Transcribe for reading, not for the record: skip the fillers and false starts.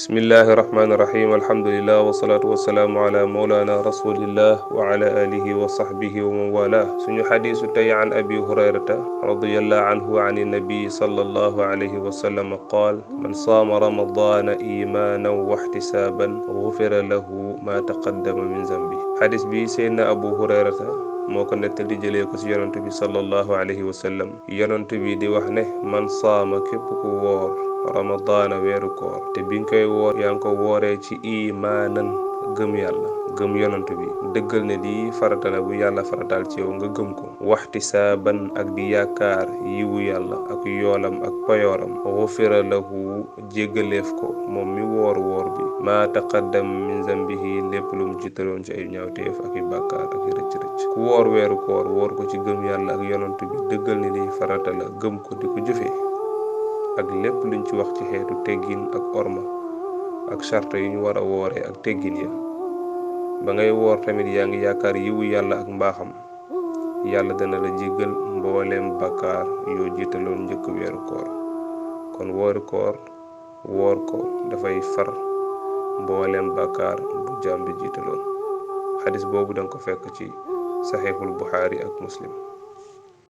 bismillahi rahmaani rahim alhamdulillah wasalaatu wasalaamu ala mawlana rasulillah wa ala alihi wa sahbihi wa man wala suñu xadiisu tey an abi hurayrata radiyallahu anhu an nabi sallallahu alayhi wa sallam qaal man saama ramadana imanan wa ihtisaban gufira lahu ma taqaddama min zambi. xadis bi seydna abu hurayrata moo ko nettali jëlee ko ci yonent bi sallallahu alayhi wa sallam. yonent bi di wax ne man saama képp ku woor ramadaana weeru koor te bi nga koy woor yaa ngi ko wooree ci imaanan gëm yàlla gëm yonent bi dëggal ne di farata la bu yàlla farataal ci yow nga gëm ko waxtisaaban ak di yaakaar yiwu yàlla ak yoolam ak payooram xufira lahu jéggaleef ko moom mi woor bi maa taqaddam min zambihi lépp lu mu jiitaloon ci ay ñaawteef ak i bàkkaar ak i rëcc-rëcc. ku woor weeru koor woor ko ci gëm yàlla ak yonent bi dëggal ne di farata la gëm ko di ko jëfee ak lépp luñ ci wax ci xeetu teggin ak orma ak charte yu ñu war a wooree ak teggin ya ba ngay woor tamit yaa ngi yaakaar yiwu yàlla ak mbaaxam yàlla dana la jéggal mbooleem bakkaar yoo jiitaloon njëkk weeru koor. kon woori koor woor ko dafay far mbooleem bakkaar bu jaam bi jiitaloon. xadis boobu danga ko fekk ci saxiixul buxaari ak muslim.